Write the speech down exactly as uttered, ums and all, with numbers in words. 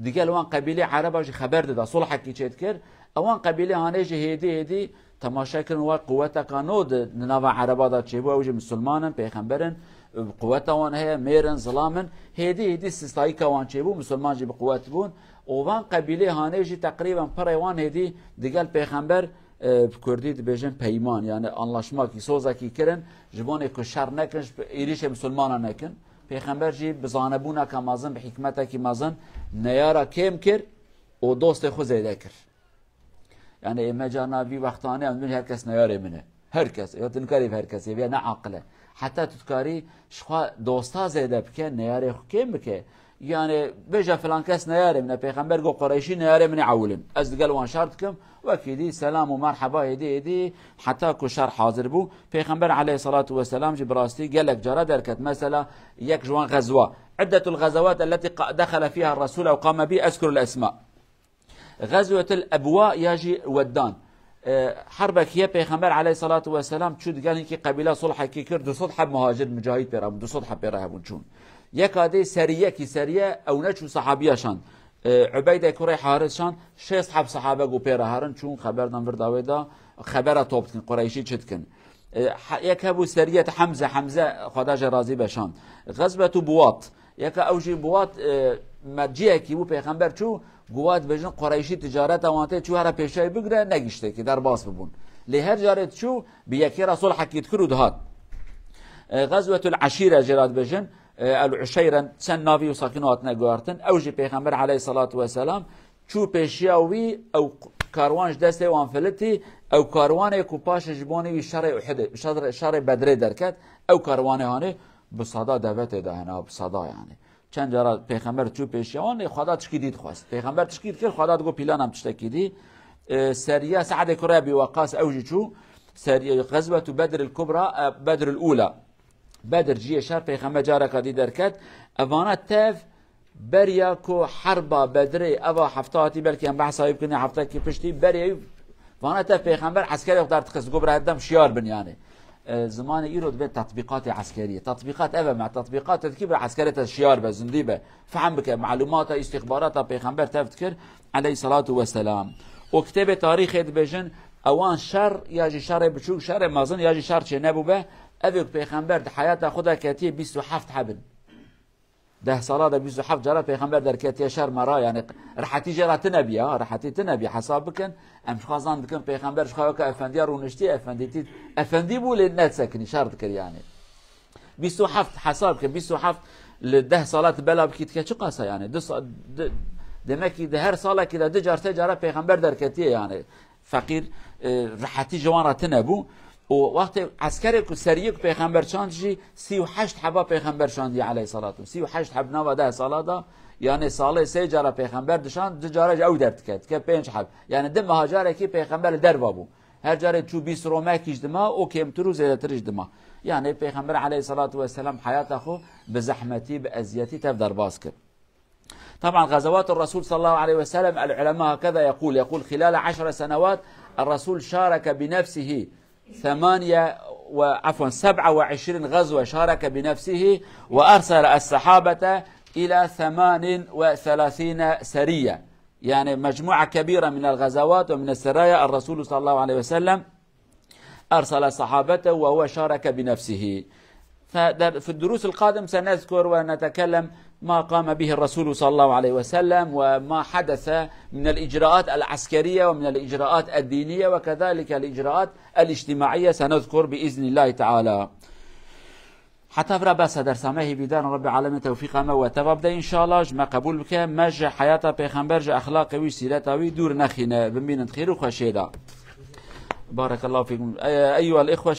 Digel wan qebîlê Ereba jî xeber dida, sulhekî çêdikir. Ewan qebîlê hanê jî hêdî hêdî temaşe kirin, wa quweteka nû di, di nava Ereba de çêbû, ew jî misilman in, pêxember in, quweta wan heye, mêr in, zilam in. Hêdî hêdî sîstayîka wan çêbû, misilman jî bi quwet bûn. Û van qebîlê hanê jî teqrîben pirê wan hêdî digel pêxember, e, bi kurdî dibêjin peyman, yani anlaşmakî, sozekî kirin, ji bonê ku şer nekin, ji êrîşê misilmanan nekin. Pêxember jî bi zanebûneke mezin, bi hikmetekî mezin neyara kêm kir û dostê xwe zêde kir. Yani ê me carna vî wextanê em dibin her kes neyarê min e. Her kes. Ya tu nikarî her kes, ya ne aqil e. Heta tu dikarî ji xwe dosta zêde bike, neyarê xwe kêm bike. Yani bêje filan kes neyarê min e, pêxember got Qureyşî neyarê min ê ewil in. Ez digel wan şer dikim, wekî dî selam û merheba hêdî hêdî heta ku şer hazir bû. Pêxember aleyhissalatu vesselam jî bi rastî gelek cara derket. Mesela yek ji wan xezwa. Iddetul xezawat elleti qa-, dexele fîha Resul ew qame bî ezkurul esma. Xezwetul Ebwa ya jî Weddan. E, herbek ye Pêxember aleyhissalatu vesselam çû digel hinkî qebîla sulhekî kir, du sed heb muhacir mucahid pê re bûn, du sed heb pê re hebûn çûn. Yeka dê seriyekî seriye ew neçû sahabiya şand. E, Ubeyde kurê Haris şand, şêst heb sahabe ku pê re herin çûn, xeber dan vir dawê da, xebera top dikin, Qureyşî çi dikin. E, ha-, yek hebû seriyet Hemze, Hemze Xweda jê razî be şand. Xezwetu Buwat, yeka ew jî Buwat, e, merciyekî bû, pêxember çû, Buwat bêjin Qureyşî ticareta wan tê çû here pêşayî bigre, negiştekî derbas bibûn. Lê her carê diçû bi yekê re sulhekî dikir û dihat. E, Xezwetul Eşîre jê re dibêjin, e, El Uşeyre, çend navî û sakin hatine guhertin. Ew jî pêxember aleyhissalatu vesselam çû pêşiya wî, ew karwan ji destê wan filitî, ew karwanê ku paşê ji bonê wî şerê Uhudê, şerê, şerê Bedrê derket, ew karwanê hanê bi sada devetê de hene, bi sada yani. Çend cara pêxember çû pêşiya wan, ê Xweda tişkî dî dixwest. Pêxember tişkî dikir, Xweda digot pîlan em tiştekî dî. E, seriya Se'dê kurê Ebî Weqqas ew jî çû. Seriya Xezwetu Bedril Kubra, e, Bedril Ula. Bedr ciyê şer pêxember careka dî derket. Evana tev beriya ku herba Bedrê, eva hefta hatî, belkî em behsa wî bikin, ya heftekî piştî, beriya wî vana tev pêxember eskerê xwe derdixist, got bira herdem şiyar bin yani. E, zimanê îro dibê tetbîqatê eskeriyê. Tetbîqat ev e me, tetbîqat te dikî bira eskerê te şiyar be, zindî be. Fehm bike, malûmata, îstîxbarata pêxember tev dikir, aleyhissalatu vesselam. Û kitêbê tarîxê dibêjin, ewan şer ya jî şerê biçûk, şerê mezin ya jî şer çênebûbe. Ev ê ku pêxember di heyata xwe de ketiye bîst û heft hebin. Deh sala de bîst û heft cara pêxember derketiye şer me ra, yani rehetî jê re tine bî ya, rehetî tine bî. Hesab bikin, em ji xwe zan dikin pêxember ji xwe weke efendiya rûniştî, efendîtî, efendî bû lê nesekinî, şer dikir yani. Bîst û heft hesab ke, bîst û heft li deh sala tu bela bikî dike çi qasa yani? Du sa-, di, demek ki di her salekî de du car sê cara pêxember derketiye yani. Feqîr, e, rehetî ji wan re tine bû. Û wextê eskerê ku seriyê ku pêxember çand jî sî û heşt heba pêxember şandiye aleyhissalatu. Sî û heşt heb nava deh sala da, yani salê sê cara pêxember dişand, du cara jî ew derdiket, dike pênc heb. Yani di meha carekî pêxember li derva bû. Her carê çû bîst romekî ji dima û kêmtir û zêdetir ji dima. Yani Pêxember aleyhissalatu vesselam heyata xwe bi zehmetî, bi eziyetî tev derbas kir. طبعا غزوات الرسول صلى الله عليه وسلم، العلماء هكذا يقول، يقول: خلال عشر سنوات الرسول شارك بنفسه ثمانية و، عفوا، سبعة وعشرين غزوة، شارك بنفسه وأرسل الصحابة إلى ثمان وثلاثين سرية. يعني مجموعة كبيرة من الغزوات ومن السرايا الرسول صلى الله عليه وسلم أرسل صحابته وهو شارك بنفسه. فدر-، في الدروس القادم سنذكر ونتكلم ما قام به الرسول صلى الله عليه وسلم وما حدث من الإجراءات العسكرية ومن الإجراءات الدينية وكذلك الإجراءات الاجتماعية سنذكر بإذن الله تعالى. Heta vira bes e dersa me, hêvîdar in Rebbê Alemê tewfîqa me we teva bide înşallah, ji me qebûl bike, me ji heyata Pêxember, ji exlaqê wî, sîreta wî dûr nexîne, bimînin di xêr û xweşiyê de. Barekallahu fîkum. Eyyuhel îxwe,